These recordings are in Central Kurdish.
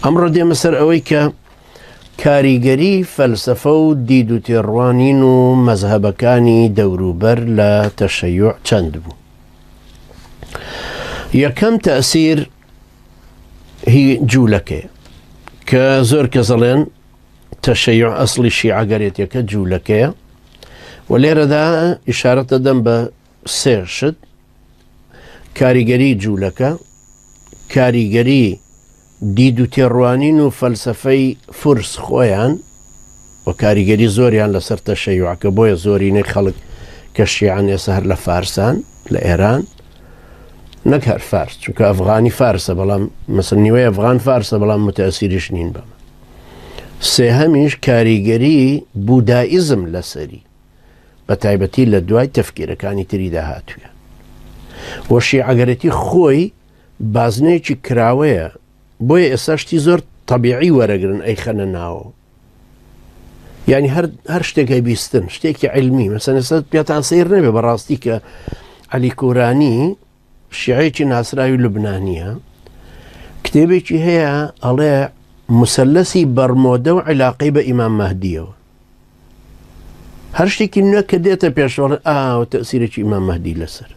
ئەمڕۆ دێمە سەر ئەوەی کە کاریگەری فەلسەفە و دید و تێڕوانین و مەزهەبەکانی دەوروبەر لە تەشەیوع چەند بوو. یەکەم تەسیر هی جوولەکەیە کە زۆر کەس ئەڵێن تەشەیوع ئەسڵی شیعەگەرێتیەکە جوولەکەیە و لێرەدا ئیشارەت دەدەم بە سێ شت کاریگەری جوولەکە کاریگەری دید و تێڕوانین و فەلسەفەی فورس خۆیان و کاریگەری زۆریان لەسەر تەشەیوعەکە بۆیە زۆرینەی خەڵک کە شیعەن ئێستا هەر لە فارسان لە ئێران نەک هەر فارس چونکە ئەفغانی فارسە بەڵام مەسەن نیوەی ئەفغان فارسە بەڵام متەسیریش نین بەمە سێهەمیش کاریگەری بودائیزم لەسەری بە تایبەتی لە دوای تەفکیرەکانی تری داهاتووە و شیعەگەرێتی خۆی بازنەیەکی کراوەیە بۆیە ئێستا شتی زۆر تەبیعی وەرەگرن ئەیخەنە ناوە یعنی هەر هەر شتێک ئەیبیستن شتێکی علمی مەسەن ئێستا پێتان سیر نەبێ بەڕاستی کە عەلی کۆرانی شیعەیەکی ناسراوی لوبنانیە کتێبێکی هەیە ئەڵێ مسلسی بەرمۆدە و عیلاقەی بە ئیمام مەهدیەوە هەر شتێکی نوێ کە دێتە پێشەوە ئاوە تەسیرێکی ئیمام مەهدی لەسەر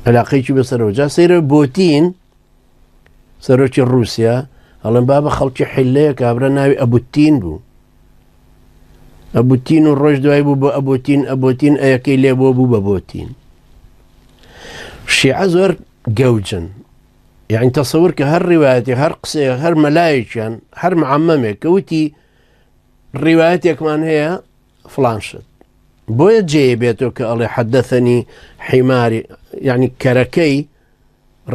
علاقەیەکی بەسەرەوە جا سەیرە بۆتین سەرۆکی رووسیا ئەڵێن بابە خەڵکی حلەیە کابرا ناوی ئەبوتین بوو ئەبوتین و ڕۆژ دوای بوو بە ئەبوتین ئەبوتین ئەیەکەی لێ بۆ بوو بە بۆتین شیعە زۆر گەوجن یعنی تەسەور کە هەر ڕیواەتی هەر قسەیە هەر مەلایەکیان هەر معەمەمێک کەوتی ڕیواەتێکمان هەیە فلان شت بۆیە جێ بێتەوە کە ئەڵێ حەدەثەنی حیماری یعنی کەرەکەی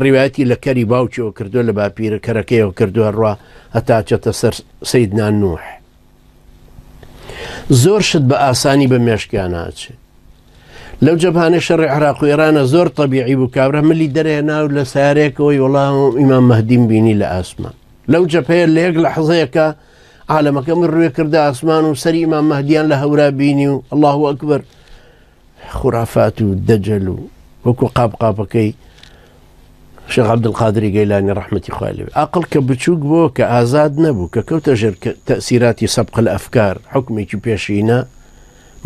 ڕیوایەتی لە کەری باوکیەوە کردووە لە باپیرە کەرەکەیەوە کردووە ڕوا هەتا چێتە سەر سەیدنا نوح زۆر شت بە ئاسانی بە مێشکیان ناچێت لەو جەبانەی شەڕی عراق و ئێرانە زۆر طببیعی بوو کابرا ملی دەرێنا و لە سارێکەوەی وەڵام ئیمام مەهدیم بینی لە ئاسمان لەو جەپەیە لە یەک لە حەزەیەکە عالەمەکە من ڕوێ کردە ئاسمان و سەری ئیمام مەهدیان لە هەورا بینی و الله ئەکبەر خورافات و دەجەل و وەکو قاپ قاپەکەی شێخ عەبدولقادری گەیلانی ڕەحمەتی خوای لێ ئاقڵ کە بچووک بۆ کە ئازاد نەبوو کە کەوتە ژێر تەسیراتی سەبق ئەفکار حکمێکی پێشینە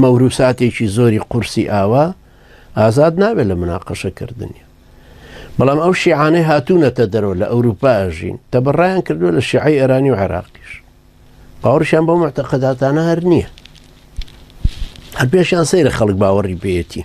مەوروساتێکی زۆری قورسی ئاوا ئازاد نابێت لە مناقەشەکردنی بەڵام ئەو شیعانەی هاتوونەتە دەرەوە لە ئەوروپا ئەژین تەبڕیان کردووە لە شیعەی ئێرانی و عێراقیش باوەڕیشیان بەو معتەقەداتانە هەر نییە هەر پێشیان سەیرە خەڵک باوەڕی پێیەتی.